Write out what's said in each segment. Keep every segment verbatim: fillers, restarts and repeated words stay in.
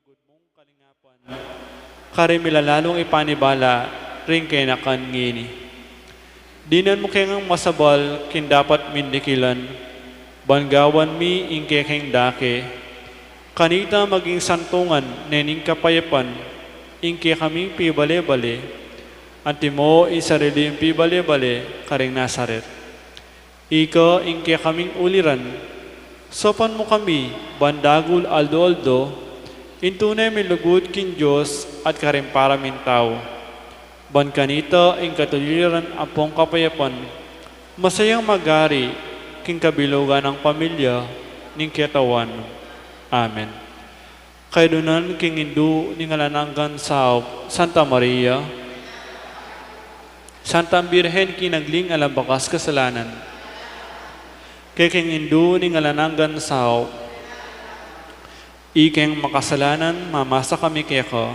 Lugud mung kalingapan, karing milalalung ipanibala ring kayanakan ngeni. Dinan mu ke ngang masabal king dapat ming dikilan, ban gawan mi ing kekeng dake. Kanita maging santungan ne ning kapayapan ing kekaming pibale-bale, antimo ing sarili mung pibale-bale karing Nazaret. Ika ing kekaming uliran, saupan mu kami ban dagul aldo-aldo ing tune ming lugud king Dios at karing para ming tau. Ban kanita ing katuliran ampong kapayapan, masayang magari king kabilugan nang pamilya ning ketawan. Amen. Kaydunan king Indu ning alang anggang saup, Santa Maria. Santa Birhen, kinagli ning alang bakas kasalanan. Kekeng Indu ning alang anggang saup. Ikeng makasalanan, mamasa kami keka.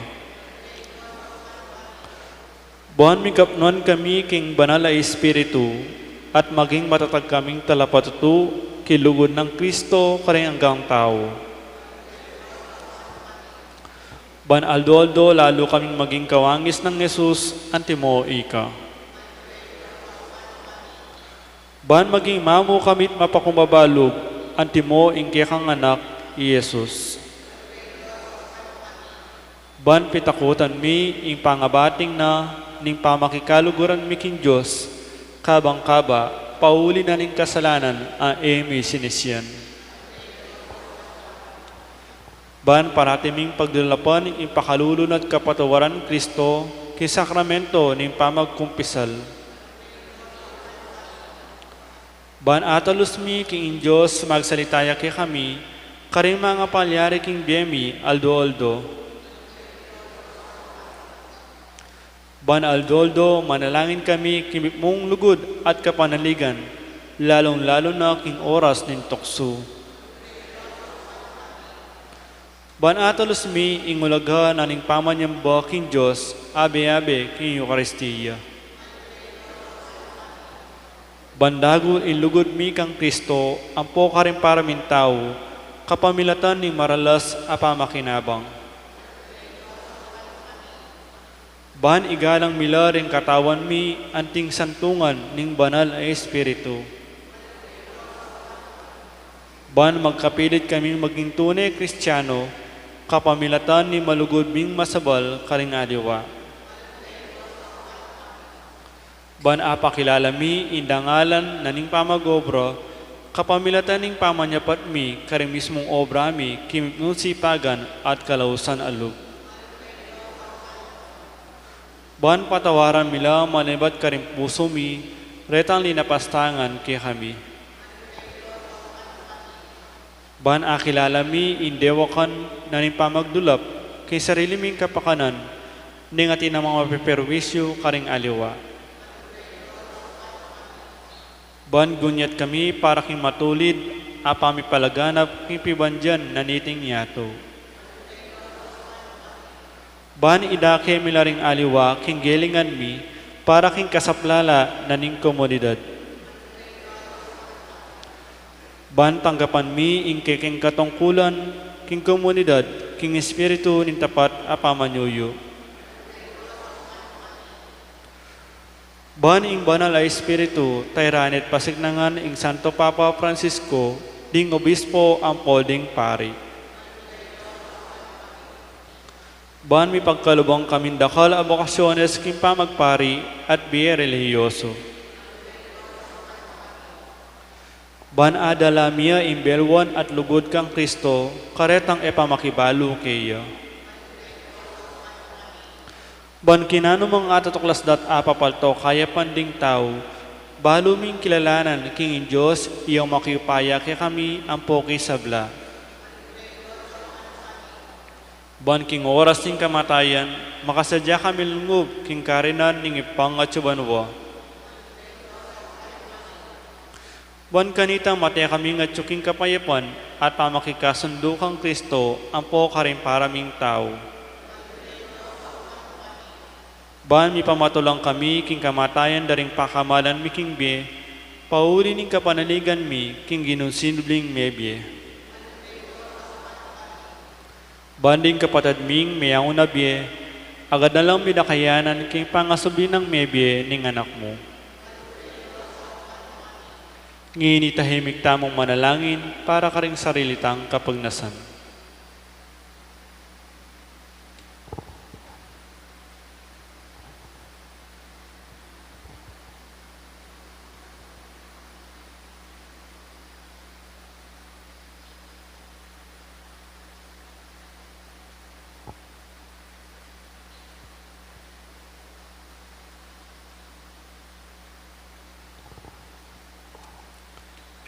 Ban mikapnuan kami king Banal a Espiritu, at maging matatag kaming talapatutu king lugud nang Kristo karing anggang tau. Ban aldo-aldo lalu kaming maging kawangis nang Jesus, antimo ika. Ban maging mamu kami't mapakumbaba lub, antimo ing kekang Anak, i Jesus. Ban pitakutan mi ing pangabating na ning pamakikaluguran mi king Dios, kabang kaba, pauli na ning kasalanan a e mi sinisian. Ban parati ming pagdalapan ing pakalulu na't kapatawaran Kristo, king sakramento ning pamagkumpisal. Ban atalus mi king ing Dios magsalita ya kekami, karing mangapalyari king bie mi aldo-aldo. Ban aldo-aldo manalangin kami king mipnung lugud at kapanaligan, lalung-lalu na king oras ning tuksu. Ban atalus mi ing ulaga na ning pamanyamba king Dios, abe-abe king Eukaristia. Ban dagul ing lugud mi kang Kristo, ampo karing para ming tau, kapamilatan ning maralas a pamakinabang. Ban igalang mi la ring katawan mi anting santungan ning Banal a Espiritu. Ban magkapilit kaming maging tune Kristiano, kapamilatan ning malugud ming masabal karing aliwa. Ban apakilala mi ing dangalan na ning pamag-obra, kapamilatan ning pamanyapat mi karing mismung obra mi king mipnung sipagan at kalausan a lub. Ban patawaran mi la manibat karing pusu mi, retang linapastangan kekami. Ban akilala mi ing dewakan na ning pamagdulap king sarili ming kapakanan, neng atin namang mapeperwisyu karing aliwa. Ban gunyat kami para king matulid a pamipalaganap king pibandian na niting yatu. Ban idake mi la ring aliwa king gelingan mi para king kasaplalan na ning komunidad. Ban tanggapan mi ing kekeng katungkulan king komunidad king espiritu ning tapat a pamanyuyu. Ban ing Banal a Espiritu, tayran at pasiknangan ing Santo Papa Francisco, ding obispo ampo ding pari. Ban mipagkaluban kaming dakal a bokasyones king pamagpari at bie relihiyoso. Ban adala mi ya ing belwan at lugud kang Kristo, karetang e pamakibalu keya. Ban king nanumang atatuklas dat apapalto kayapan ding tau, balu ming kilalanan king ing Dios, iya makiupaya kekami ampo king sabla. Ban king oras ning kamatayan, makasadya kami lungub king karinan ning Ibpang atsu banua. Ban kanita mate kaming atsu king kapayapan at pamakikasundu kang Kristo ampo karing para ming tau. Ban mipamatulang kami king kamatayan da ring pakamalan mi king bie, pauli ning kapanaligan mi king Ginung sinubling mebie. Ban ding kapatad ming meyauna bie, agad na lang mi da kayanan king pangasubli nang mebie ning anak mu. Ngeni tahimik tamung manalangin para karing sarili tang kapagnasan.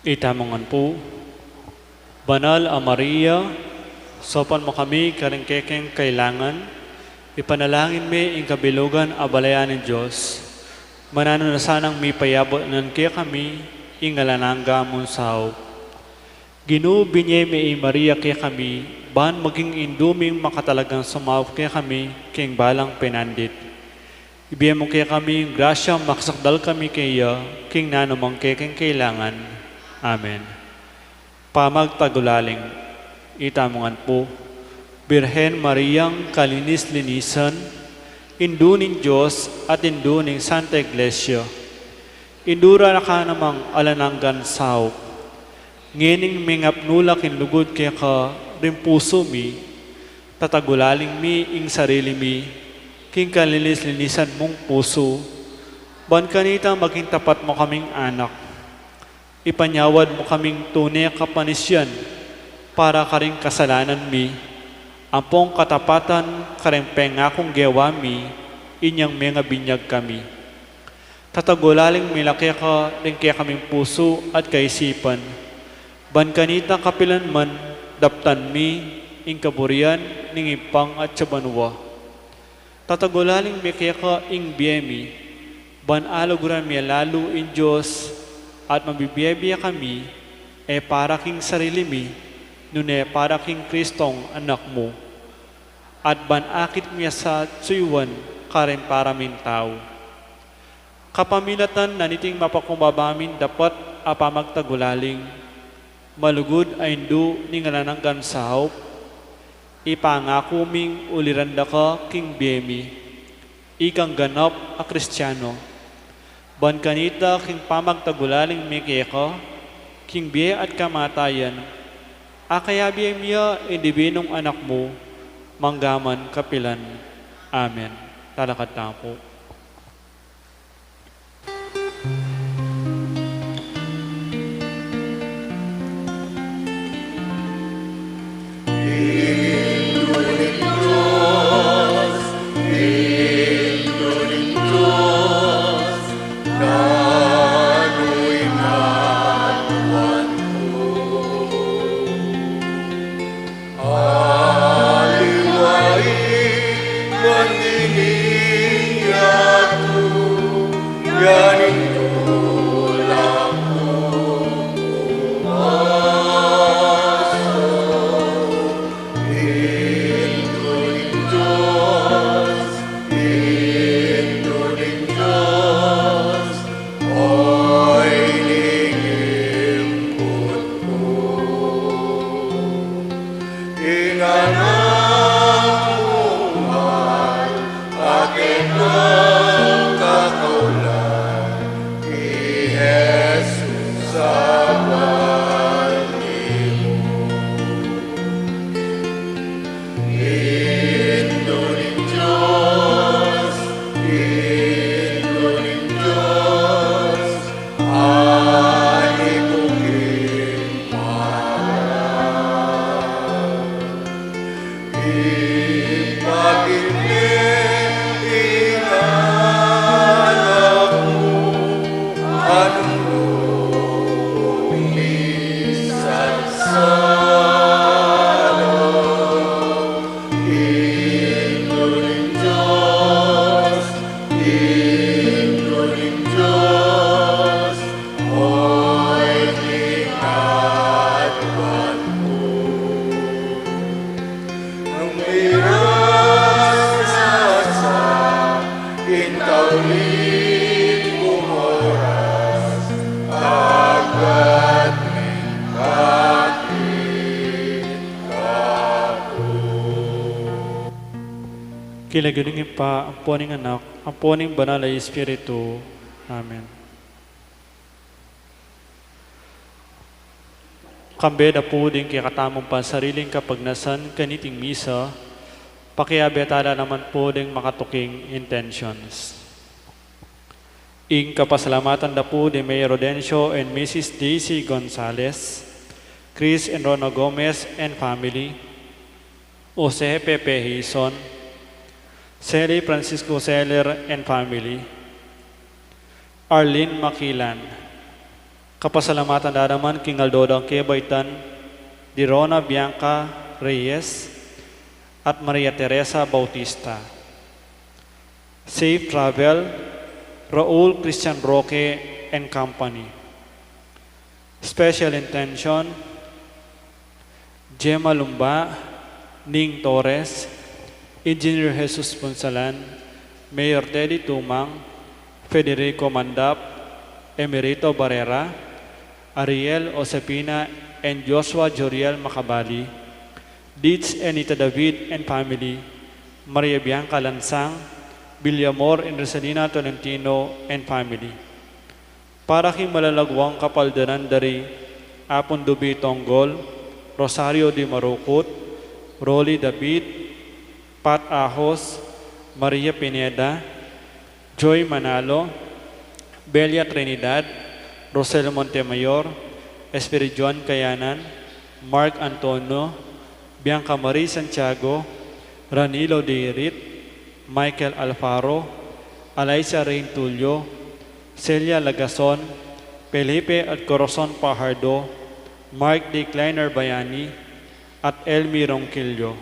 Itamu ngan pu. Banal a Maria, saupan mu kami karing kekeng kailangan, ipanalangin me ing kabilugan a balayan ning Dios, mananu na sanang mipayabut na kekami ing alang angga mung saup. Ginu, binie me i Maria kekami, ban maging indu ming makatalagang sumaup kekami king balang penandit. Ibie mu kekami ing grasya makasakdal kami keya king nanumang kekeng kailangan. Amen. Pamagtagulaling. Itamu ngan pu. Birhen Mariang kalinis-linisan, Indu ning Dios at Indu ning Santa Iglesia. Indu ra ka namang alang anggang saup. Ngening mengapnu la king lugud keka ring pusu mi, tatagulaling mi ing sarili mi king kalinis-linisan mung pusu, ban kanita maging tapat mu kaming anak. Ipanyawad mu kaming tune kapanisian para karing kasalanan mi, ampong katapatan karing pengakung gewa mi inyang mengabinyag kami. Tatagulaling mi la keka ring kekaming pusu at kaisipan, ban kanita kapilan man daptan mi ing kaburian ning Ibpa at ning banua. Tatagulaling mi keka ing bie mi, ban aluguran mi lalu ing Dios, at mabibie-bie kami, e para king sarili mi, nune para king Kristong Anak mu. At ban akit mi sa suyuan karing paramintau. Kapamilatan na niting mapakumbaba ming dapat a pamagtagulaling, malugud a Indu ning alang anggang saup, ipangaku ming uliran da ka king bie mi, ikang ganap a Kristiano. Ban kanita king pamagtagulaling mi keka, king bie at kamatayan, akayabie mi ya ing dibinung Anak mu, mangga man kapilan. Amen. Talakad tamu pu. Aliwa i pandiling yatu, yan ing tulak ku pumasu. Indu ning Dios, Indu ning Dios, oy ning imput ku. Ing anak mung mal a kekang kakaulan, i Jesus a bati mu. Indu ning Dios, Indu ning Dios, Indu ning Dios, Indu ning Dios, oy ning Adwan ku. Nung miras na sa ing tauling oras, agad ming akit kaku. King lagyu ning Ibpa, ampo ning Anak, ampo ning Banal a Espiritu. Amen. Kambe da pu ding kekatamung pansariling kapagnasan kaniting misa, pakiabe tala naman pu ding makatuking intentions. Ing kapasalamatan da pu di Mayor Rodencio and Missus Daisy Gonzalez, Chris and Rona Gomez and family, Jose Pepe Hison, Sally Francisco Seller and family, Arlene Makilan. Kapasalamatan da naman king aldo dang kebaitan di Rona Bianca Reyes at Maria Teresa Bautista. Safe travel, Raul Christian Roque and company. Special intention, Gemma Lumba, Ning Torres, Engineer Jesus Punsalan, Mayor Teddy Tumang, Federico Mandap, Emerito Barrera, Ariel Josefina and Joshua Joriel Macabali, Dids Enita David and family, Maria Bianca Lansang, Villamor and Rosalina Tolentino and family. Para king malalagwang kapaldanan dari Apun Dubi Tonggol, Rosario Di Marukut, Rolly David, Pat Ahos, Maria Pineda, Joy Manalo, Belia Trinidad, Rosel Montemayor, Espiridion Kayanan, Mark Antonio, Bianca Marie Santiago, Ranilo Dirit, Michael Alfaro, Alaisa Rein Tulio, Celia Lagason, Felipe at Corazon Pajardo, Mark D. Kleiner Bayani, at Elmi Ronquillo.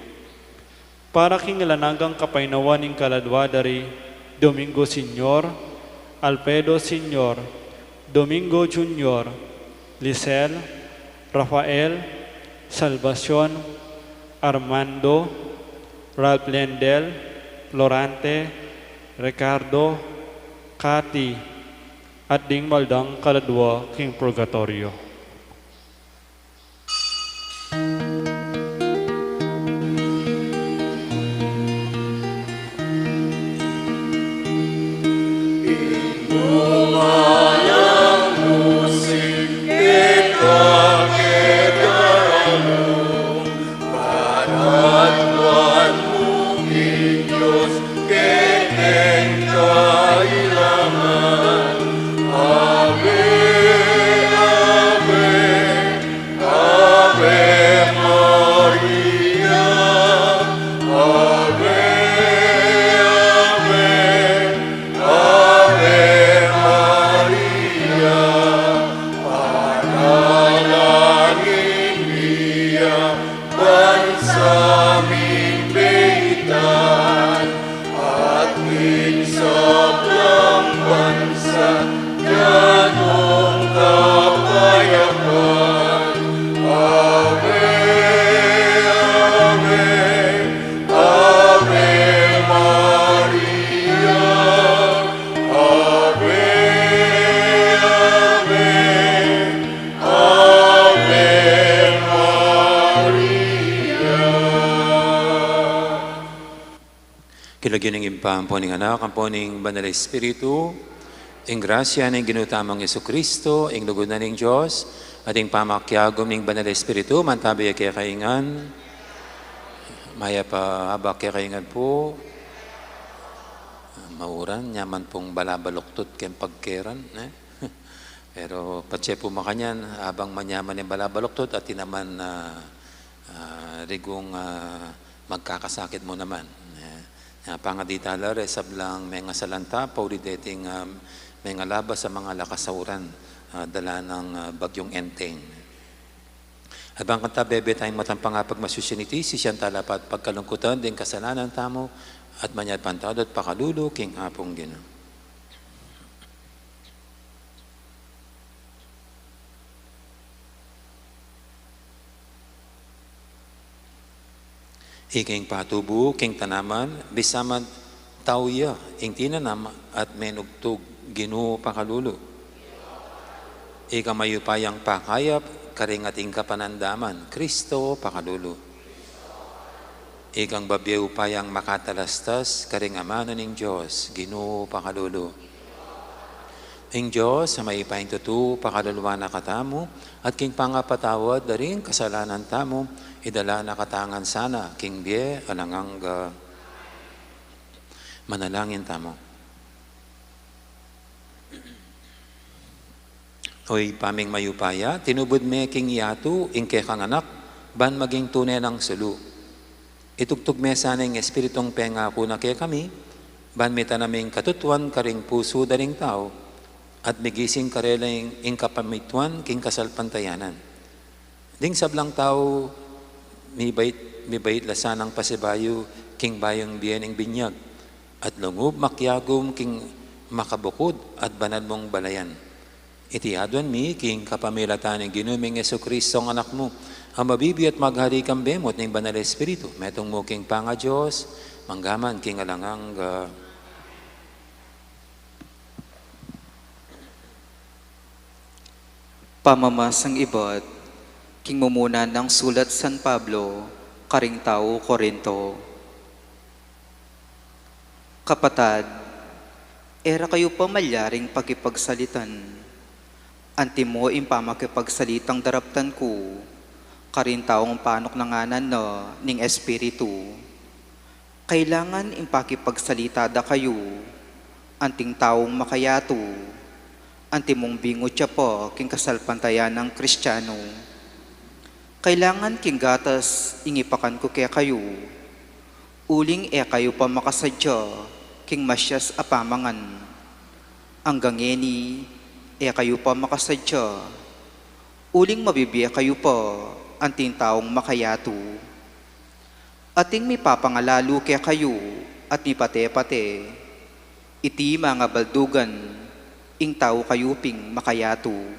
Para king alang anggang kapaynawan ning kaladwa dari Domingo Senior, Alfredo Senior, Domingo Junior, Lisel, Rafael, Salvacion, Armando, Ralph Lendel, Florante, Ricardo, Cathy, at ding maldang kaladwa king purgatorio. Ave Maria, Ave, Ave, Ave Maria, panalangin mi ya bansa ming beitan, at king sablang bansa ya nung kapayapan. Ave, Ave, Ave Maria, Ave, Ave, Ave Maria. King lagyu ning Ibpa, ampo ning Anak, ampo ning Banal a Espiritu. Ing grasya ning Ginu tamung Jesucristo, ing lugud na ning Dios, at ing pamakiagum ning Banal a Espiritu, mantabi ya kekayu ngan. Mayap a abak kekayu ngan pu. Mauran, nyaman pung balabaluktut keng pagkeran, eh? Pero patse pu makanyan, abang manyaman ing balabaluktut, atin naman, ah, ah, rigung, ah, magkakasakit mu naman. Eh, ah, pangadi tala re, sablang mengasalanta, pauli deting, ah, mengalabas a mangalakasauran, ah, dala nang, ah, bagyung Enteng. At bang kanta bebe tayang matampang apagmasusyan iti, sisian tala pa at pagkalungkutan ding kasalanan tamu, at manyawad pantawad at pakalulu king hapung Ginu. Ika ing patubu king tanaman, bisamad tau ya ing tinanam at menugtug, Ginu pakalulu. Ika mayupayang pakayap karing ating kapanandaman, Kristo pakalulu. Ikang babie upayang makatalastas karing amanu ning Dios, Ginu pakalulu. Ing Dios a mayupayang tutu pakaluluan na katamu, at king pangapatawad da ring kasalanan tamu, idala na katamu ngan sana king bie alang angga. Manalangin tamu. O Ibpa ming mayupaya, tinubud me king yatu ing kekang Anak, ban maging tune nang sulu. Itugtug me sana ing Espiritung pengaku na kekami, ban mitanam ing katutuan karing pusu da ring tau, at migising karela ing, ing kapamituan king kasalpantayanan. Ding sablang tau, mibait, mibait la sanang pasibayu king bayung bie ning binyag, at lungub makiagum king makabukud at banal mung balayan. Iti aduan mi king kapamilatan ning Ginu ming Jesucristo, ing Anak mu, a mabibie at maghari kambe mu at ning Banal Espiritu, metung mu king pangaDios, mangga man king alang angga. Pamamasang ibat king mumuna nang sulat San Pablo karing tau Corinto. Kapatad, e ra kayu pa malyaring pakipagsalitan, antimo ing pamakipagsalitang daraptan ku karing taung panuknanganan na ning Espiritu. Kailangan ing pakipagsalita da kayu anting taung makayatu, antimong bingut ya pa king kasalpantayanang Kristiano. Kailangan king gatas ing ipakan ku kekayu, uling e kayu pa makasadya king masias a pamangan. Anggang ngeni, e kayu pa makasadya, uling mabibie kayu pa anting taung makayatu. Ating mipapangalalu kekayu at mipate-pate, iti mangabaldugan ing tau kayu ping makayatu,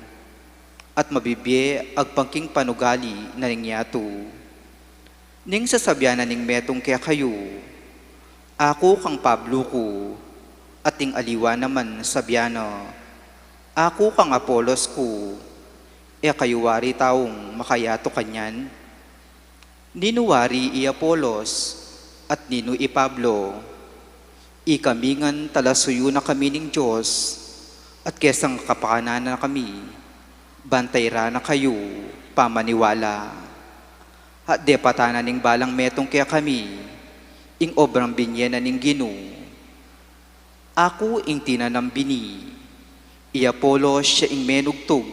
at mabibie agpang king panugali na ning yatu. Ning sasabian na ning metung kekayu, "Aku kang Pablo ku," at ing aliwa naman sabian na, "Aku kang Apolos ku," e kayu wari taung makayatu kanyan? Ninu wari i Apolos, at ninu i Pablo? Ikami ngan talasuyu na kami ning Dios, at kesang kapakanan na kami, ban tairan na kayu pamaniwala. At depatan na ning balang metung kekami ing obrang binie na ning Ginu. Aku ing tinanam bini, i Apolos ya ing menugtug,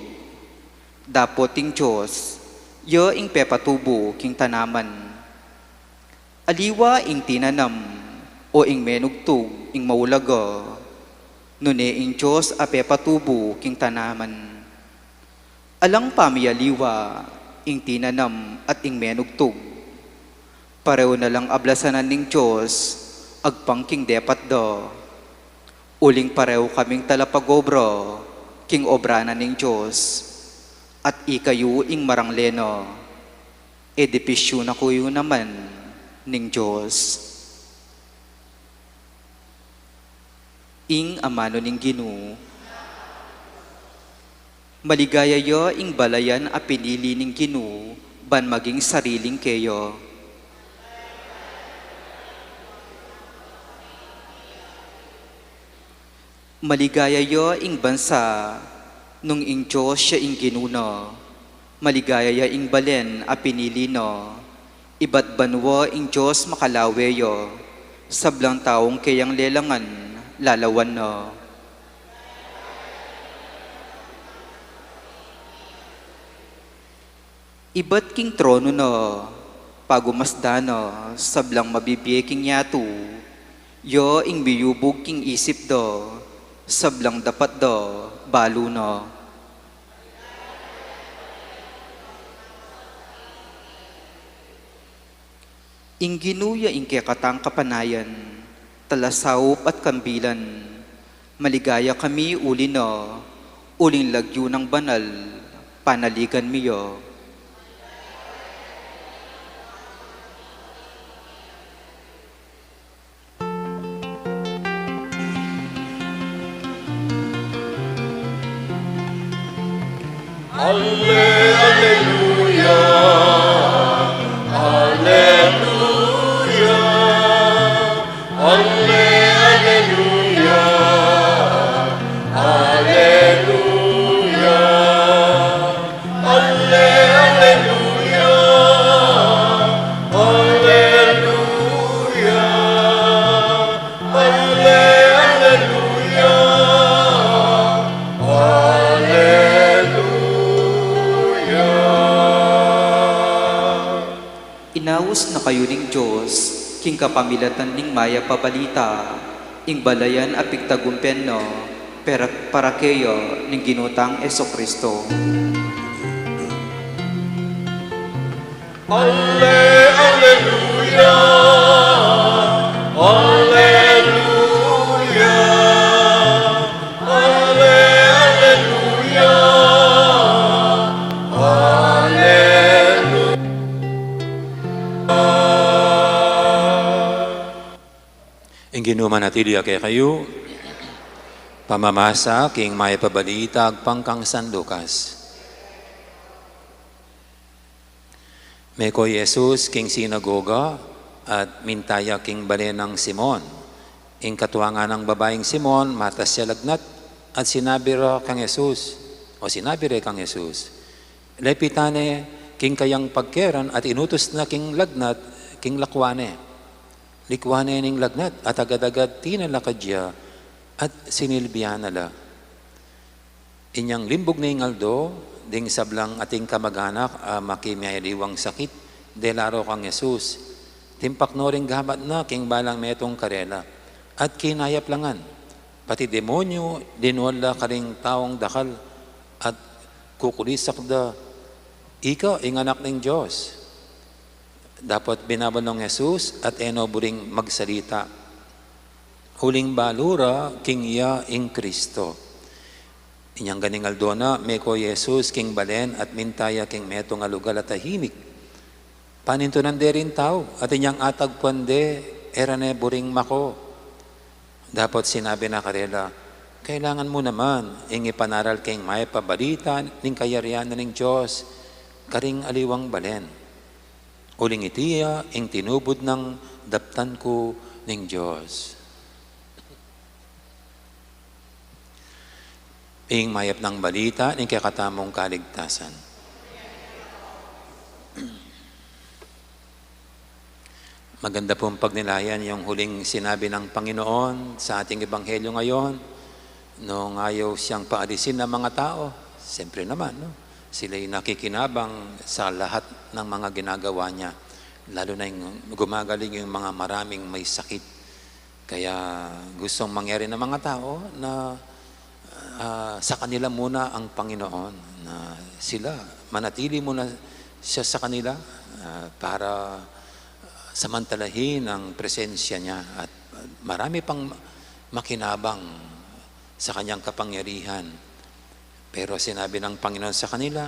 dapot ing Dios ya ing pepatubu king tanaman. Aliwa ing tinanam o ing menugtug ing maulaga, nune ing Dios a pepatubu king tanaman. Alang pamialiwa ing tinanam at ing menugtug. Pareu na lang ablasanan ning Dios agpang king depat da. Uling pareu kaming talapag-obra king obra na ning Dios, at ikayu ing marangle na, edipisyu na kayu naman ning Dios. Ing amanu ning Ginu. Maligaya ya ing balayan a pinili ning Ginu ban maging sariling keya. Maligaya ya ing bansa nung ing Dios ya ing Ginu na. Maligaya ya ing balen a pinili na. Ibat banua ing Dios makalawe ya, sablang taung keyang lelangan lalawan na. Ibat king tronu na, pagumasdan na sablang mabibie king yatu, ya ing miyubug king isip da, sablang dapat da balu na. Ing Ginu ya ing kekatang kapanayan, talasaup at kambilan. Maligaya kami uli na, uling lagyu nang banal panaligan mi ya. Alle-, alleluia, alleluia. Inaus na kayu ning Dios king kapamilatan ning Mayap a Balita, ing balayan a pigtagumpen na para, para keya ning Ginu tang Jesucristo. Alle-, alleluia, alleluia, alle-, alleluia, alleluia. Ing Ginu manatili ya kekayu. Pamamasa king Mayap a Balita agpang kang San Lucas. Meko i Jesus king sinagoga at minta ya king bale nang Simon. Ing katuangan nang babaing Simon, matas ya lagnat, at sinabi ra kang Jesus, o sinabi re kang Jesus, lepitan ne king kayang pagkeran at inutus na king lagnat king lakwan ne. Likwan ne ning lagnat at agad-agad tinalakad ya at sinilbian na la. Inyang limbug ne ing aldo, ding sablang ating kamaganak a makimialiwang sakit, dela ro kang Jesus. Timpak no ring gamat na king balang metung karela, at kinayap la ngan. Pati demonyu, dinuan la karing taung dakal, at kukulisak da, "Ika ing Anak ning Dios." Dapot binabal nong Jesus at e no buring magsalita. Uling balu ra king iya ing Kristo. Inyang ganing aldo na, meko i Jesus king balen at minta ya king metung a lugal a tahimik. Panintunan de ring tau, at inyang atagpuan de, e ra ne buring mako. Dapot sinabi na karela, "Kailangan mu naman ing ipanaral keng Mayap a Balita ning kayarian na ning Dios karing aliwang balen. Uling iti ya ing tinubud nang daptan ku ning Dios." Ing Mayap nang Balita ning kekatamung kaligtasan. Maganda pong pagnilayan yung huling sinabi ng Panginoon sa ating ebanghelyo ngayon, nung ayaw siyang paalisin ng mga tao. Siyempre naman, no? Sila'y nakikinabang sa lahat ng mga ginagawa niya, lalo na yung gumagaling yung mga maraming may sakit. Kaya gustong mangyari ng mga tao na, ah, sa kanila muna ang Panginoon, na sila, manatili muna siya sa kanila, ah, para samantalahin ang presensya niya. At marami pang makinabang sa kanyang kapangyarihan. Pero sinabi ng Panginoon sa kanila,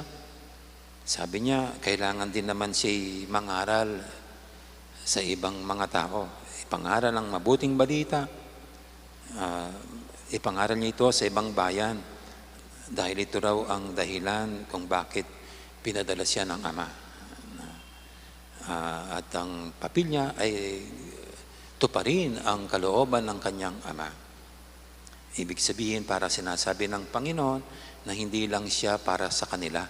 sabi niya, kailangan din naman siya'y mangaral sa ibang mga tao. Ipangaral ang mabuting balita, ah, ipangaral niya ito sa ibang bayan, dahil ito raw ang dahilan kung bakit pinadala siya ng Ama. Ah, at ang papel niya ay tuparin ang kalooban ng kanyang Ama. Ibig sabihin, para sinasabi ng Panginoon na hindi lang siya para sa kanila,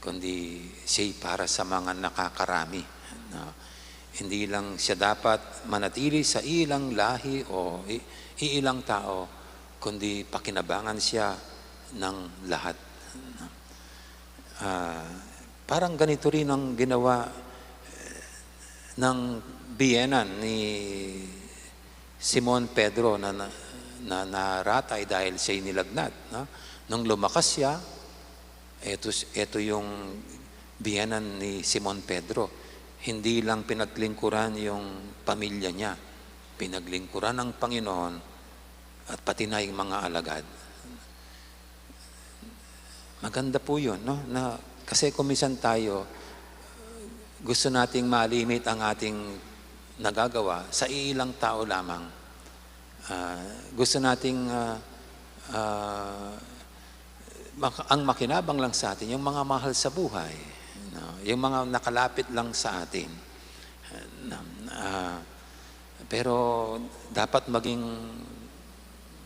kundi siya'y para sa mga nakakarami, no? Hindi lang siya dapat manatili sa ilang lahi o i-, iilang tao, kundi pakinabangan siya ng lahat, no? Ah, parang ganito rin ang ginawa, eh, ng biyenan ni Simon Pedro na, na, na naratay dahil siya'y nilagnat, no? Nung lumakas siya, eto, eto yung biyenan ni Simon Pedro. Hindi lang pinaglingkuran yung pamilya niya, pinaglingkuran ng Panginoon at pati na yung mga alagad. Maganda po yun, no? Na, kasi kung minsan tayo, gusto nating malimit ang ating nagagawa sa iilang tao lamang. Ah, gusto nating, ah, ah, mak-, ang makinabang lang sa atin, yung mga mahal sa buhay, no? Yung mga nakalapit lang sa atin. Ah, pero dapat maging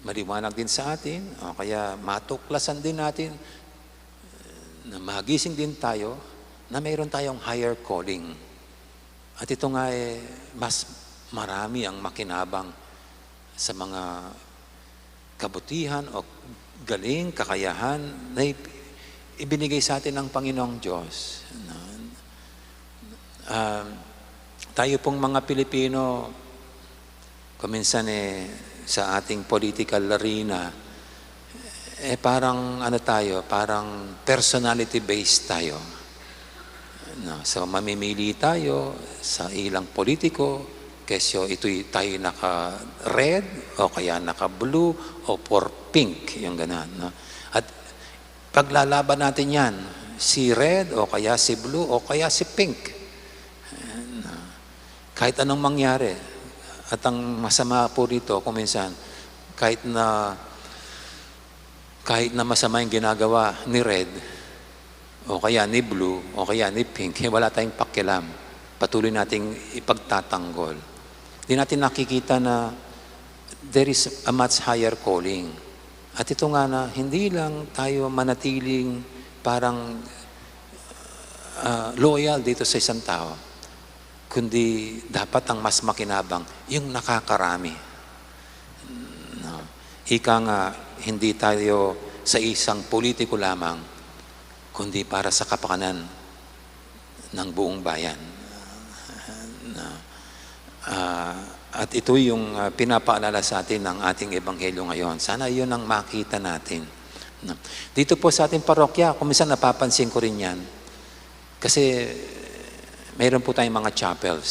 maliwanag din sa atin, o kaya matuklasan din natin na magising din tayo na mayroon tayong higher calling. At ito nga, eh, mas marami ang makinabang sa mga kabutihan o galing, kakayahan na ip-, ibinigay sa atin ng Panginoong Diyos. No? Um, Tayo pong mga Pilipino, kuminsan, eh, sa ating political arena, eh, parang ano tayo, parang personality based tayo. No? So, mamimili tayo sa ilang politiko, kesyo ito'y tayo naka-red, o kaya naka-blue, o for pink, yung gano'n, no? At paglalaban natin yan, si red, o kaya si blue, o kaya si pink. Ayan, no? Kahit anong mangyari, at ang masama po rito, kung minsan, kahit na, kahit na masama yung ginagawa ni red, o kaya ni blue, o kaya ni pink, eh, wala tayong pakialam. Patuloy nating ipagtatanggol. Di natin nakikita na there is a much higher calling. At ito nga na, hindi lang tayo manatiling parang, ah, loyal dito sa isang tao, kundi dapat ang mas makinabang, yung nakakarami. No? Ika nga, hindi tayo sa isang politiko lamang, kundi para sa kapakanan ng buong bayan. No? Ah, at ito yung, ah, pinapaalala sa atin ng ating ebanghelyo ngayon. Sana yun ang makita natin. No? Dito po sa ating parokya, kung minsan napapansin ko rin yan, kasi meron po tayong mga chapels.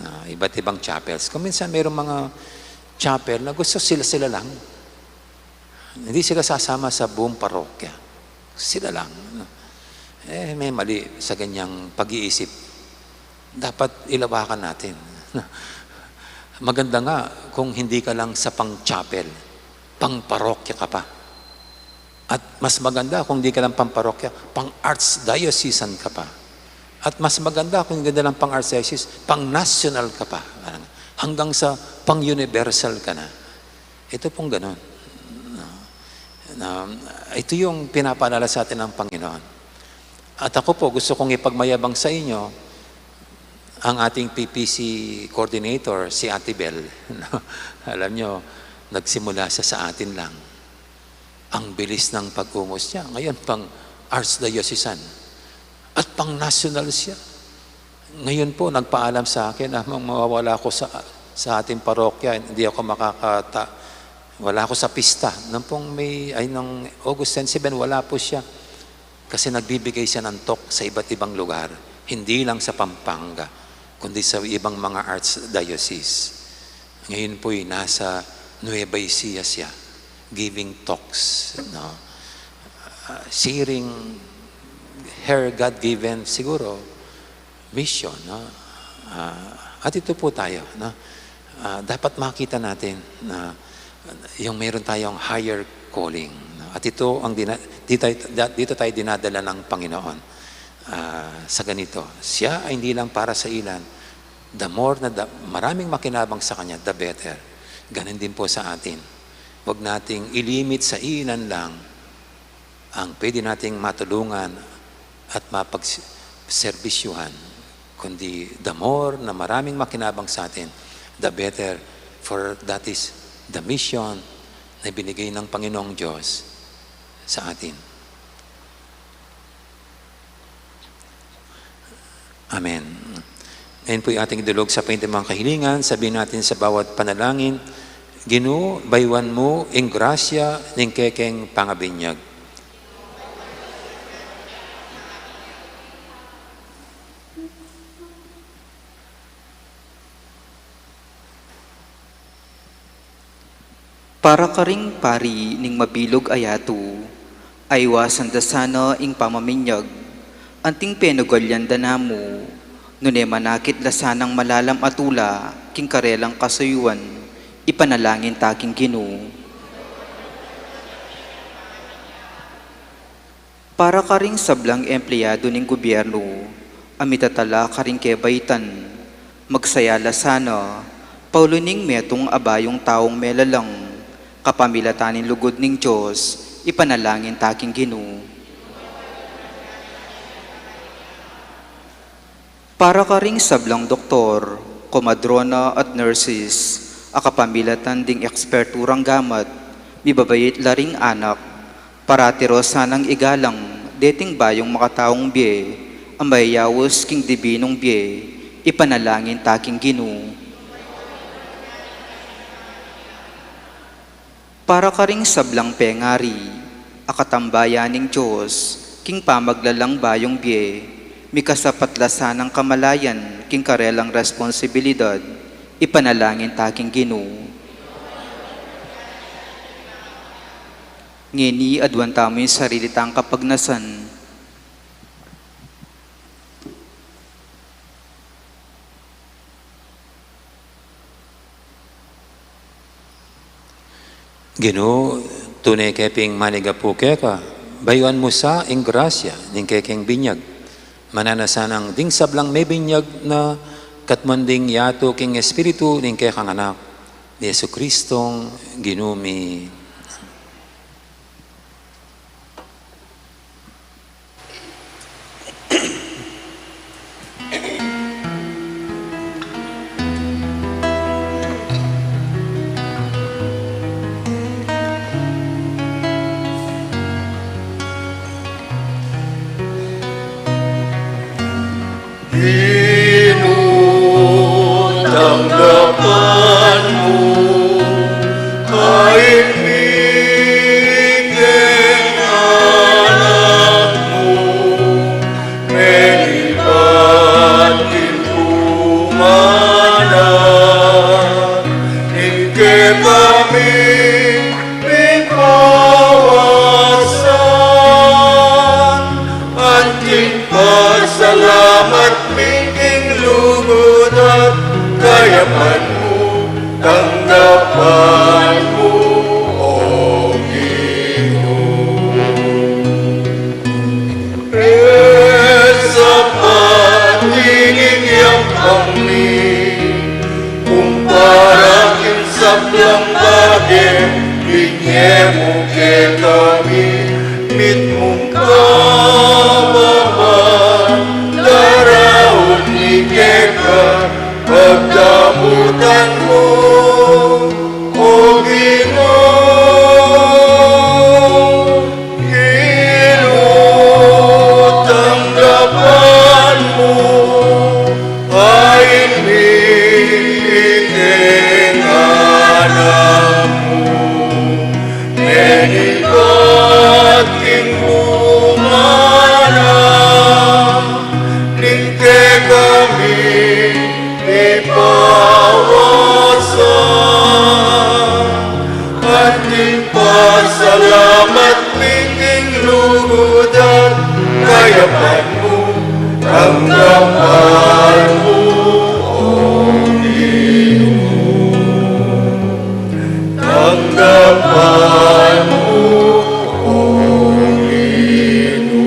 Ah, iba't ibang chapels. Kung minsan mayroong mga chapel na gusto sila-sila lang. Hindi sila sasama sa buong parokya. Sila lang, no? Eh, may mali sa ganyang pag-iisip. Dapat ilawakan natin. Maganda nga kung hindi ka lang sa pang-chapel, pang-parokya ka pa. At mas maganda kung di ka lang pang-parokya, pang-archdiocesan ka pa. At mas maganda kung hindi ka lang pang-archdiocese, pang-national ka pa. Parang hanggang sa pang-universal ka na. Ito pong ganun. No? Na, ito yung pinapaalala sa atin ng Panginoon. At ako po, gusto kong ipagmayabang sa inyo ang ating P P C coordinator, si Ate Bel. No? Alam nyo, nagsimula siya sa atin lang. Ang bilis ng pag-ungos niya. Ngayon, pang-archdiocesan. At pang-national siya. Ngayon po, nagpaalam sa akin, "Ah, mang mawawala ako sa, sa ating parokya, hindi ako makakata-, wala ako sa pista." Nung pong may, ay, nung August ten, seven, wala po siya. Kasi nagbibigay siya ng talk sa iba't ibang lugar. Hindi lang sa Pampanga, kundi sa ibang mga archdiocese. Ngayon po'y nasa Nueva Ecija siya, giving talks, no? Ah, sharing her God-given, siguro, mission, no? Ah, at ito po tayo, no? Ah, dapat makita natin na yung meron tayong higher calling, no? At ito ang dina-, di tayo, da-, dito tayo dinadala ng Panginoon, ah, sa ganito. Siya ay hindi lang para sa ilan, the more na da-, maraming makinabang sa kanya, the better. Ganun din po sa atin. Huwag nating ilimit sa iilan lang ang pwede nating matulungan at mapagserbisyuhan, kundi the more na maraming makinabang sa atin, the better, for that is the mission na binigay ng Panginoong Diyos sa atin. Amen. Ngayon po'y ating idulog sa paintimang kahilingan. Sabihin natin sa bawat panalangin, "Ginu, baywan mu ing grasya ning kekeng pangabinyag." Para karing pari ning mabilug a yatu, aiwasan da sana ing pamaminyag, anting penugalyan da namu, nune manakit la sanang malalam a tula king karelang kasuyuan, ipanalangin ta king Ginu. Para karing sablang empleyadu ning gubyernu a mitatala karing kebaitan, magsaya la sana, pauli ning metung a bayung taung melalang, kapamilatan ning lugud ning Dios, ipanalangin ta king Ginu. Para karing sablang doktor, komadrona at nurses, a kapamilatan ding eksperturang gamat, mibabait la ring anak, parati ro sanang igalang deting bayung makataung bie, a mayayaus king dibinung bie, Ipanalangin ta king Ginu. Para karing sablang pengari a katambayan ning Dios king pamaglalang bayung bie, mikasapat la sanang kamalayan king karelang responsibilidad, ipanalangin ta king Ginu. Ngeni, aduan tamu ing sarili tang kapagnasan. Ginu, tune ke pin manigapu keka, bayuan mu sa ing grasya ning kekeng binyag. Mananu na sanang ding sablang mebinyag na katmuan ding yatu king Espiritu ning kekang Anak, i Jesucristong Ginu mi. Ginu, tanggapan mu ing bie ning Anak mu, melibat king bunga na, ing kekami mipawasan, anting pasalamat mi king lugud at kayapan mu, tanggapan mu, O Ginu. Ing sapat ning yampang mi, kumpara king sablang bage binye mu kekami, mitmung kababan daraun mi keka, pagdamutan mu, O Ginu. Ginu, tanggapan mu ing bie ning Anak mu, melibat king bunga na, ing kekami mipawasan, anting pasalamat mi king lugud at kayapan mu, tanggapan mu, O Ginu. Tanggapan mu, O Ginu.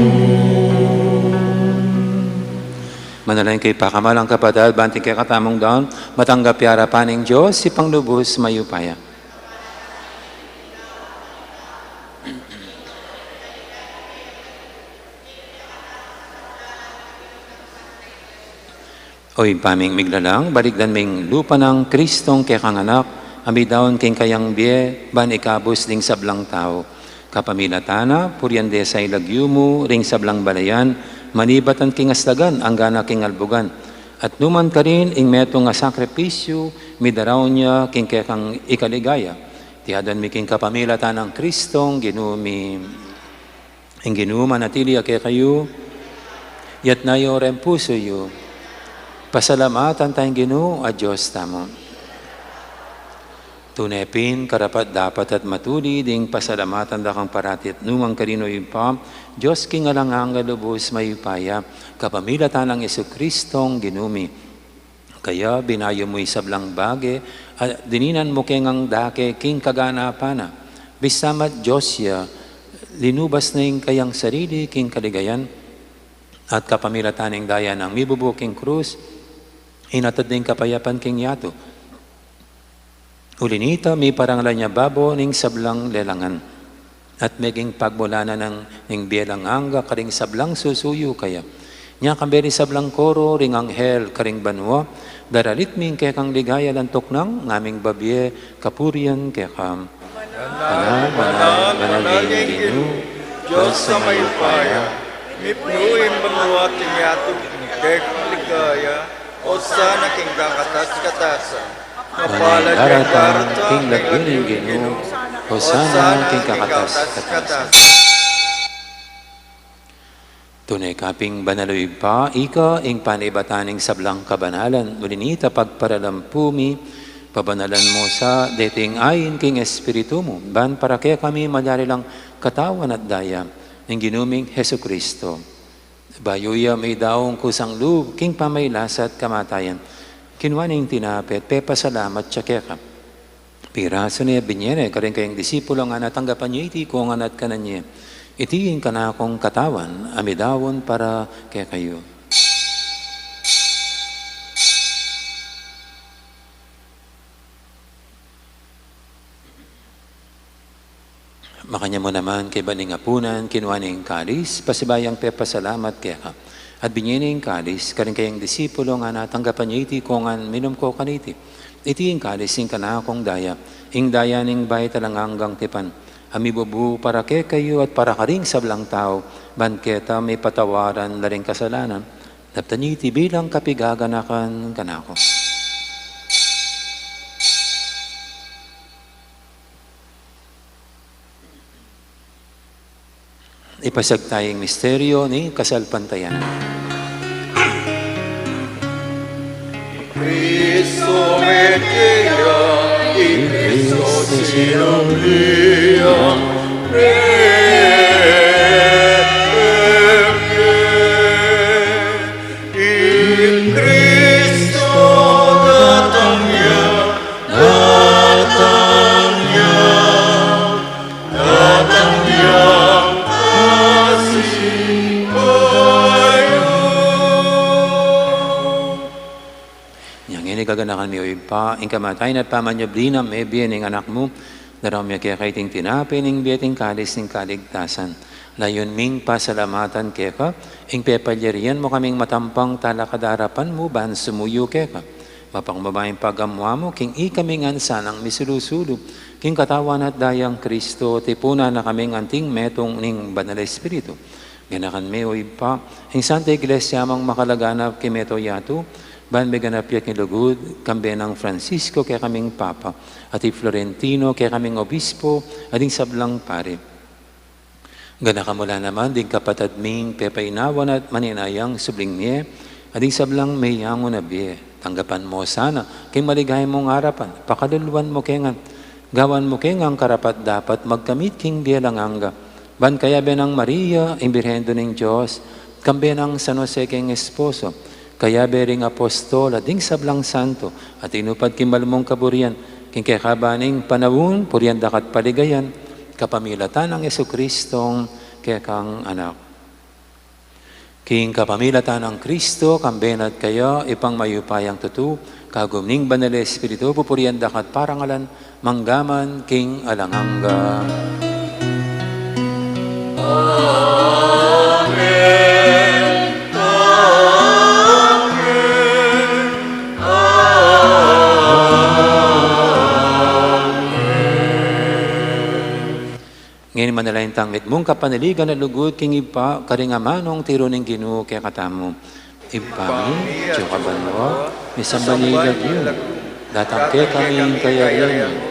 Manalangin kayu, pakamalan kung kapatad, ban ing kekatamung daun matanggap ya arapan ning Dios, Ibpang lubus mayupaya. O Ibpa ming miglalang, balikdan ming lupa nang Kristong kekang Anak, a midaun king kayang bie ban ikabus ding sablang tau. Kapamilatan na, purian de sa ing lagyu mu ring sablang balayan, manibat king astagan angga na king albugan. At numan karin ing metung a sakripisyu, midaraun ya king kekang ikaligaya. Iti aduan mi king kapamilatan nang Kristong Ginu mi. Ing Ginu manatili ya kekayu. Itas yu reng pusu yu. Pasalamatan taya ing Ginu a Dios tamu. Tune pin karapat-dapat at matulid ing pasalamatan da kang parati at nukarin man, O Ibpa, Dios king alang angga, lubus mayupaya, kapamilatan nang Jesucristong Ginu mi. Kaya binayu mu ing sablang bage, a dininan mu keng dake king kaganapan na. Bista ma't Dios ya, linubas na ing kayang sarili king kaligayan, at kapamilatan ning daya nang mibubu king krus, inatud ne ing kapayapan king yatu. Uli na nita, miparangalan ya babo ning sablang lelangan, at meging pagmulanan na ning bie alang angga karing sablang susuyu kaya. Nya kambe ring sablang koro ring anghel karing banua, daralit mi ing kekang ligaya, lantuk nang ngaming babie kapurian keka. Banal, banal, banal ing Ginu, Dios a mayupaya, mipnu ing banua at ing yatu king kekang ligaya. O Hosana king kakatas-katasan. Mapalad ya ing daratang king lagyu ning Ginu. Hosana king kakatas-katasan. Tune ka pin banal, o Ibpa, ika ing panibatan ning sablang kabanalan. Uli na nita, pagparalampu mi, pabanalan mu sa deting ain king Espiritu mu, ban para kekami malyari lang katawan at daya ning Ginu ming Jesucristo. Bayu ya maidaun kusang lub king pamagkasakit at kamatayan, kinua ne ing tinape at pepasalamat ya keka. Pirasu ne, binie ne karing kayang disipulo, ngana, tanggapan ye iti kongan at kanan ye. Iti ing kanakung katawan a midaun para kekayu. Makanyan mu naman kaybat ning apunan, kinua ne ing kalis, pasibayu yang pepasalamat keka, at binie ne ing kalis karing kayang disipulo, ngana, tanggapan ye iti kongan, minum ko kaniti. Iti ing kalis ning kanakung daya, ing daya ning bayu at alang anggang tipan, a mibubu para kekayu at para karing sablang tau, ban keta mipatawaran la ring kasalanan. Daptan ye iti bilang kapaganakan kanaku. Ipasiag taya ing misteryu ning kasalpantayanan. Cristo mete ya, i Cristo sinumblian, i Cristo datang ya, datang ya, datang yang kasing bayu. Inya ngeni, kaganakan mi, o Ibpa, ing kamatayan at pamanyubli nang mebie ning Anak mu, daraun mi keka iting tinape ning bie at ing kalis ning kaligtasan. Layun ming pasalamatan keka ing pepalyarian mu kaming matampang talakad king arapan mu ban sumuyu keka. Mapakumbaba ing pagamu-amu king ikami ngan sanang misulu-sulu king katawan at dayang Cristo, tipunan na kaming anting metung ning Banal Espiritu. Ganakan me, o Ibpa, ing Santa Iglesia mung makalaganap king mabilug a yatu, ban miganap ya king lugud, kambe nang Francisco kekaming Papa, at i Florentino kekaming Obispo, at ding sablang pari. Ganakan mu la naman ding kapatad ming pepainawan at maninayang subling mie, at ding sablang meyangu na bie. Tanggapan mu sana king maligaya mung arapan, pakaluluan mu ke ngan, gawan mu ke ngan karapat-dapat magkamit king bie alang angga. Ban kayabe nang Maria, ing Birhen Indu ning Dios, kambe nang San Jose king esposo, kayabe ring apostol at ding sablang santo, a tinupad king mal mung kaburian, king kekaban ning panaun, purian da ka at paligayan, kapamilatan nang Jesucristong kekang Anak. King kapamilatan nang Cristo, kambe na at kaya, Ibpang mayupayang tutu, kagum ning Banal Espiritu, pupurian da ka at parangalan, mangga man king alang angga. Amen. Amen. Amen. Ngeni manalangin tang mitmung kapanaligan a lugud king Ibpa, karing amanung tiru ning Ginu kekatamu. Ibpa mi, atsu ka banua, misamban ya ing lagyu mu, datang kekami ing kayarian mu,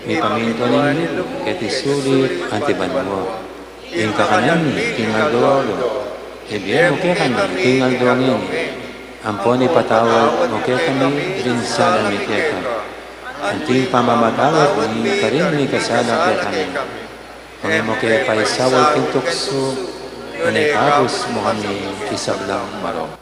mipamintuan ing lub mu keti sulip anti banua. Ing kakanan mi king aldo-aldo ibie mu kekami king aldo ngeni, ampon ipatawad mu kekami ring sala mi keka, anti ing pamamatawad mi karing mikasala kekami. Manga e mu ke paisaul king tuksu, nune ikabus mu kami king sablang marok.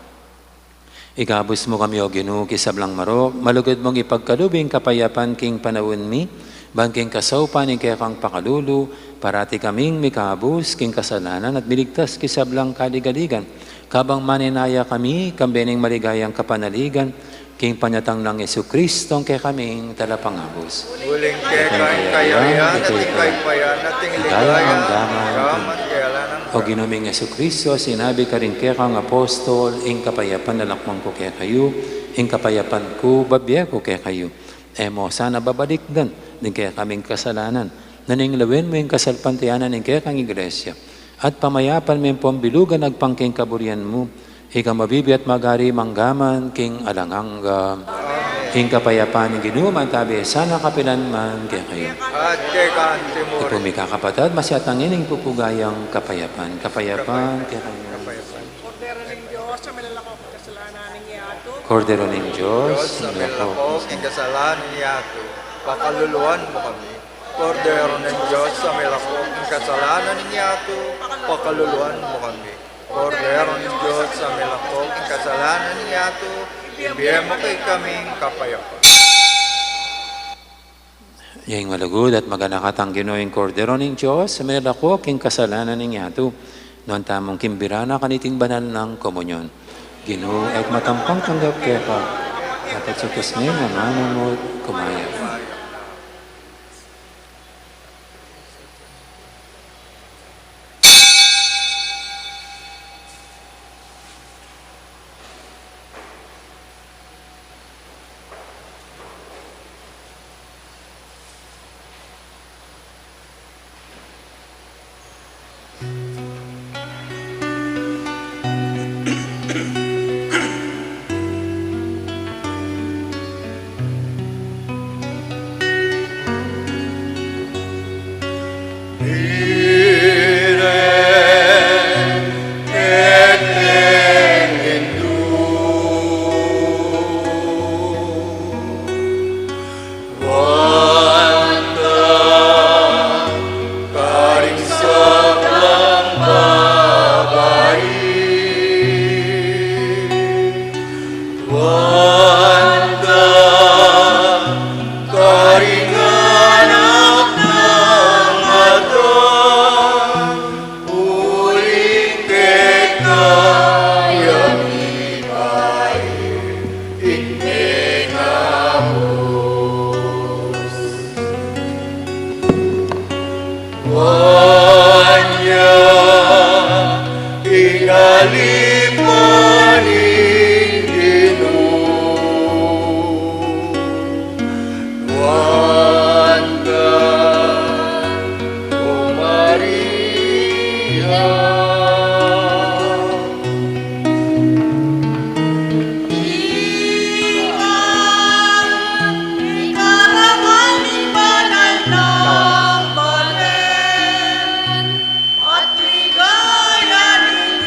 Ikabus mu kami, O Ginu, king sablang marok, malugud mung ipagkalub ing kapayapan king panaun mi, ban king kasaupan ning kekang pakalulu, parati kaming mikabus king kasalanan at miligtas king sablang kaligaligan, kabang maninaya kami, kambe ning maligayang kapanaligan, king panyatang nang Jesucristong kekaming Talapangabus. Uling keka ing kayarian, at ing kaypayan, at ing ligaya, mangga man king alang angga. O Ginu ming Jesucristo, sinabi mu karing kekang apostol, ing kapayapan lakman ku kekayu, ing kapayapan ku bibie ku kekayu. E mu sana babalikdan ding kekaming kasalanan, nune lawen mu ing kasalpantayanan ning kekang Iglesia, at pamayapan me ampon bilugan agpang king kaburian mu, Ika mabibie at magari mangga man king alang angga. Amen. Ing kapayapan ning Ginu mantabi sana kapilan man kekayu. At keka antimurin. Ipu mi kakapatad, masyatang ining pupugayang kapayapan. Kapayapan kekayu. Kapayapan. Kordero ning Dios, a milako king kasalanan ning yatu. Kordero ning Dios, a milako king kasalanan ning yatu. Pakaluluan mu kami. Kordero ning Dios, a milako king kasalanan ning yatu. Pakaluluan mu kami. Kordero ning Dios, a milako king kasalanan ning yatu, ibie mu kekami ing kapayapan. Ing malugud at maganaka tang Ginu, ing Kordero ning Dios, a milako king kasalanan ning yatu. Nuan tamung kimbira na kaniting banal nang komunyon. Ginu, e ku matampang tanggap keka, dapot sukus me ing amanu mu at kumayap. Uling keka ya mibayu ing mengabus. Nuan ya ing alipan ning Ginu. Nuan ka, O Maria. Ika ing karangal ning banal nang balen, at ligaya ning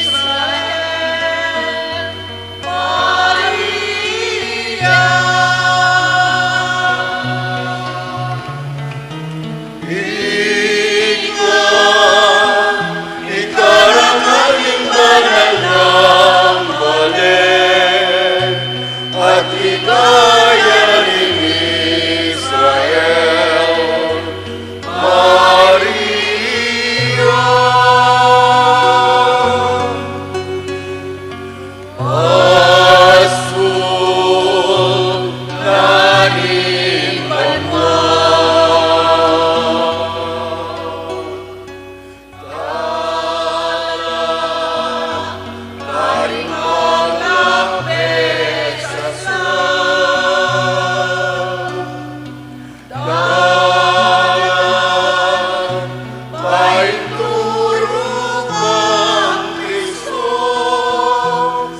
Israel. Maria. Ika ing karangal ning banal nang balen, at ligaya ning Israel. Maria. Pasul na ning banua. Tala na ring maglakbe sa sala. Dalan painturung kang Kristo,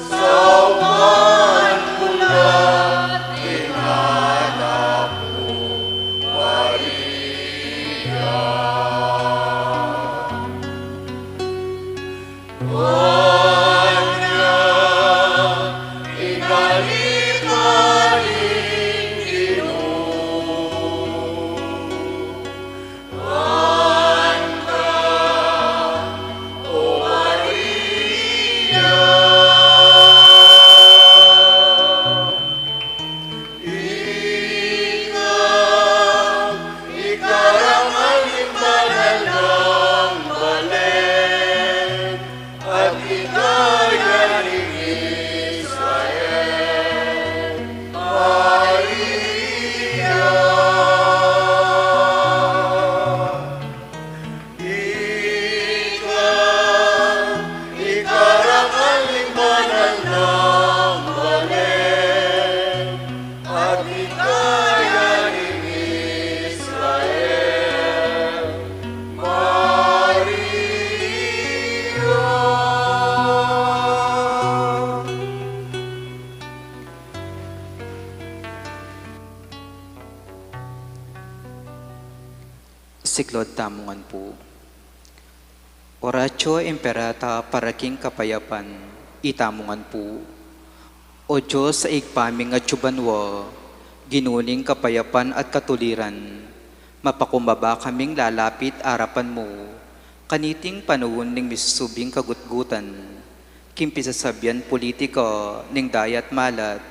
saupan mu la ing anak mu, Maria. Nuan ya ing alipan ning Ginu. Nuan ka, O Maria. Ika ing karangal ning banal nang balen, at ligaya ning Israel. Siklaud tamu ngan pu. Oratio Imperata para king kapayapan, itamu ngan pu. O Dios a Ibpa ming atsu banua, Ginu ning kapayapan at katuliran, mapakumbaba kaming lalapit arapan mu, kaniting panaun ning misusubling kagutgutan, king pisasabian politika ning dayat malat,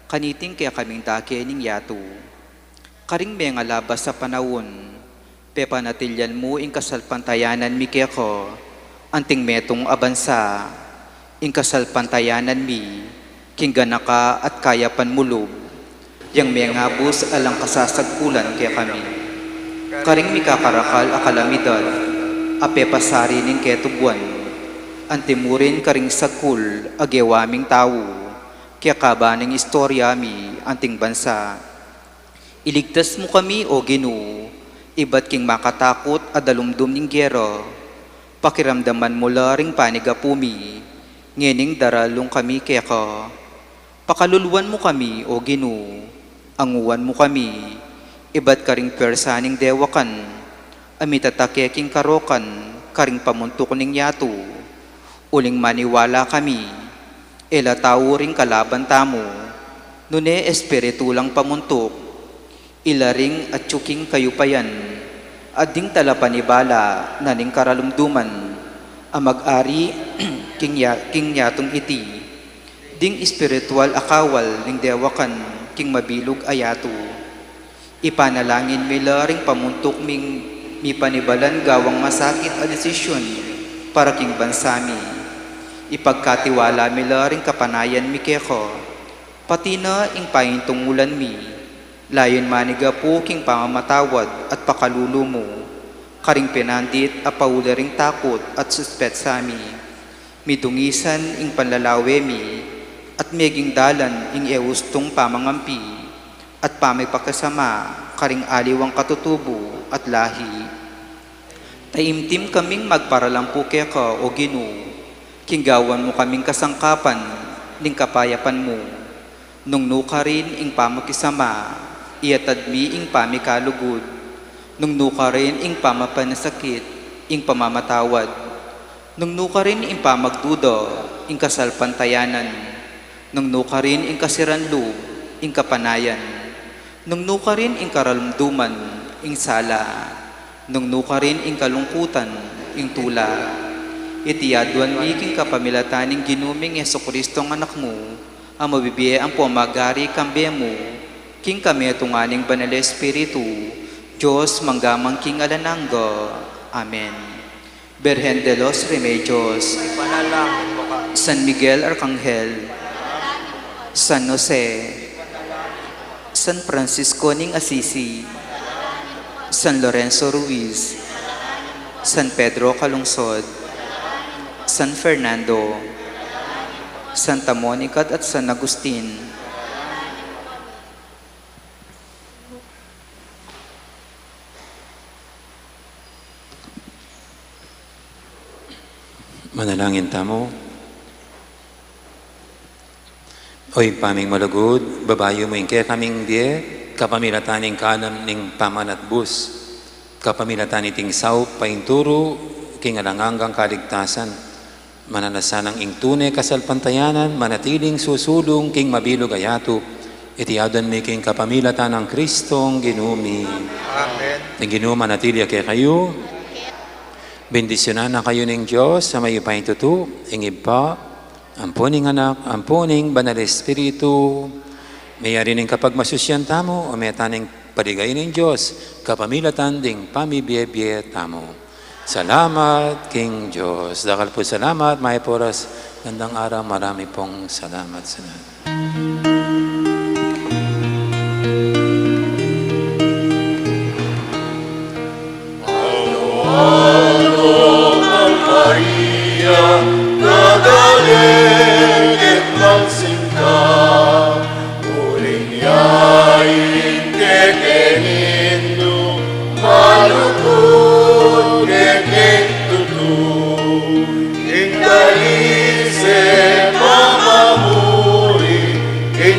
kaniting kekaming dake ning yatu. Karing mengalabas a panaun, pepanatilian mu ing kasalpantayanan mi keka, anting metung a bansa, ing kasalpantayanan mi, king ganaka at kayapan mu lub, yang mengabus alang kasasagkulan kekami. Karing mikakarakal a kalamidad, a pepasari ning ketubuan, anti mu rin karing sagkul a gewa ming tau, kekaba ning istorya mi, anting bansa. Iligtas mu kami, O Ginu, ibat king makatakut a dalumdum ning gera. Pakiramdaman mu la ring panigapu mi, ngening daralung kami keka. Pakaluluan mu kami, O Ginu, anguan mu kami, ibat karing pwersa ning dewakan, a mitatake king karokan, karing pamuntuk ning yatu. Uling maniwala kami, e la tau ring kalaban tamu, nune espiritu lang pamuntuk, ila ring atyu king kayupayan, at ding talapanibala na ning karalumduman, a mag-ari king ya-, king yatung iti, ding espiritual a kawal ning dewakan king mabilug a yatu. Ipanalangin mi la ring pamuntuk ming mipanibalan gawang masakit a desisyun para king bansa mi. Ipagkatiwala mi la ring kapanayan mi keka, pati na ing paintungulan mi, layun manigapu king pamamatawad at pakalulu mu, karing pinandit a pauli ring takut at suspetsa mi. Midungisan ing panlalawe mi, at meging dalan ing e ustung pamangampi, at pamipakisama karing aliwang katutubu at lahi. Taimtim kaming magparalampu keka, O Ginu, king gawan mu kaming kasangkapan ning kapayapan mu. Nung nukarin ing pamakisama, iyatad mi ing pamikalugud. Nung nukarin ing pamapanasakit, ing pamamatawad. Nung nukarin ing pamagduda, ing kasalpantayanan. Nung nukarin ing kasiran lub, ing kapanayan. Nung nukarin ing karalumduman, ing sala. Nung nukarin ing kalungkutan, ing tula. Iti aduan mi king kapamilatan ning Ginu ming Jesucristo a Anak mu, a mabibie ampo magari kambe mu, king kametungan ning Banal Espiritu, Dios mangga man king alang angga. Amen. Birhen de los Remedios, ipanalangin mu kami. San Miguel Arcangel, San Jose, San Francisco ning Assisi, San Lorenzo Ruiz, San Pedro Calungsod, San Fernando, Santa Monica at San Agustin. Manalangin tamu. O Ibpa ming malugud, babayu mu ing kekaming bie, kapamilatan ning kalam ning pamanatbus, kapamilatan niting saup painturu king alang anggang kaligtasan, mananu sanang ing tune kasalpantayanan, manatiling susulung king mabilug a yatu, iti aduan mi king kapamilatan nang Kristong Ginu mi. Amen. Ing Ginu manatili ya kekayu. Bendisyunan na kayu ning Dios a mayupayang tutu, ing Ibpa, ampo ning Anak, ampo ning Banal Espiritu. Meyari ning kapagmasusyan tamu, o meta ning paligaya ning Dios, kapamilatan ding pamibie-bie tamu. Salamat king Dios. Dakal pu salamat, mayap a oras, gandang araw, marami pong salamat sa lahat. Ave Maria, gratia plena, Dominus tecum, benedicta tu in mulieribus, et benedictus fructus ventris tuum, Iesus. Santa Maria, Inima Dei, ora pro nobis peccatoribus, nunc et semper in moritum nostri. Amen. Uling ya ing kekeni nung malugud kekeng tutu, ing dalise pamamuri, ing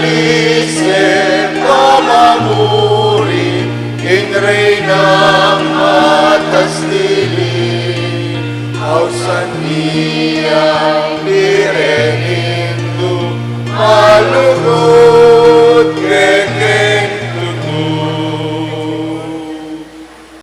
Lisem pamamuri king Reynang matas dili, ausan niang birening du malugud.